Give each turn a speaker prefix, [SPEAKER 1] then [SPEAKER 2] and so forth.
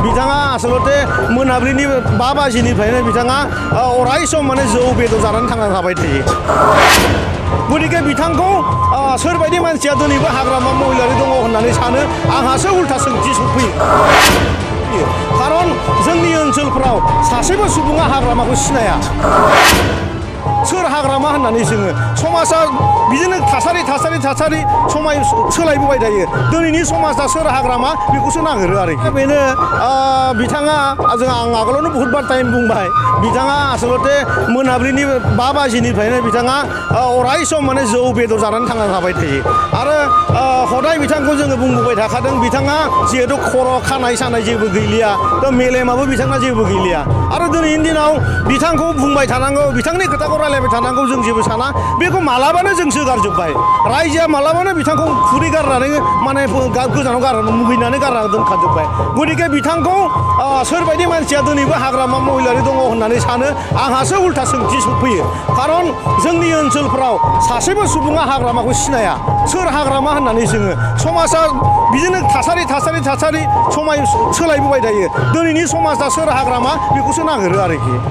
[SPEAKER 1] बिथाङा आसलते मोनाबिलिनि 5 बाजिनिफ्रायनो बिथाङा अराय सम माने जौ बेदर जानानै थांनानै थाबाय थायो। गतिके बिथांखौ सोरबायदि मानसिया दिनैबो हाग्रामा महिलारि दङ होननानै सानो आंहासो उल्था सोंथि सफैयो। खारन जोंनि ओनसोलफ्राव सासेबो सुबुङा हाग्रामाखौ सिनाया। सोर हाग्रामा होननानै जोङो समाजा बिदिनो थासारि समाय सोलायबोबाय थायो। दिनैनि समाजा सोर हाग्रामा बेखौसो नागिरो आरोखि। बेनो बिथाङा आं आगोलावनो बहुतबार टाइम बुंबाय बिथाङा आसलते मोनाबिलिनि 5 बाजिनिफ्रायनो बिथाङा अराय सम माने जौ बेदर जानानै थांनानै थाबाय थायो। आरो हदाय बिथांखौ जोङो बुंबोबाय थाखादों बिथाङा जिहेतु खर' खानाय सानाय जेबो गैलिया मेलेमाबो बिथांना जेबो गैलिया। आरो दिनैनि दिनाव बिथांखौ बुंबाय थानांगौ बिथांनि खोथाखौ रायलायबाय थानांगौ जों जेबो साना बेखौ मालाबानो जों सोगारजोब्बाय। रायजोआ मालाबानो बिथांखौ खुदै गारनानै माने गोजानाव मुगैनानै गारना दोनखाजोब्बाय। गतिके बिथांखौ सोरबायदि मानसिया दिनैबो हाग्रामा महिलारि दङ होननानै सानो आंहासो उल्था सोंथि सफैयो। खारन जोंनि ओनसोलफ्राव सासेबो सुबुङा हाग्रामाखौ सिनाया। सोर हाग्रामा होननानै जोङो समाजा बिदिनो थासारि समाय सोलायबोबाय थायो। दिनैनि समाजा सोर हाग्रामा बेखौसो नागिरो आरोखि।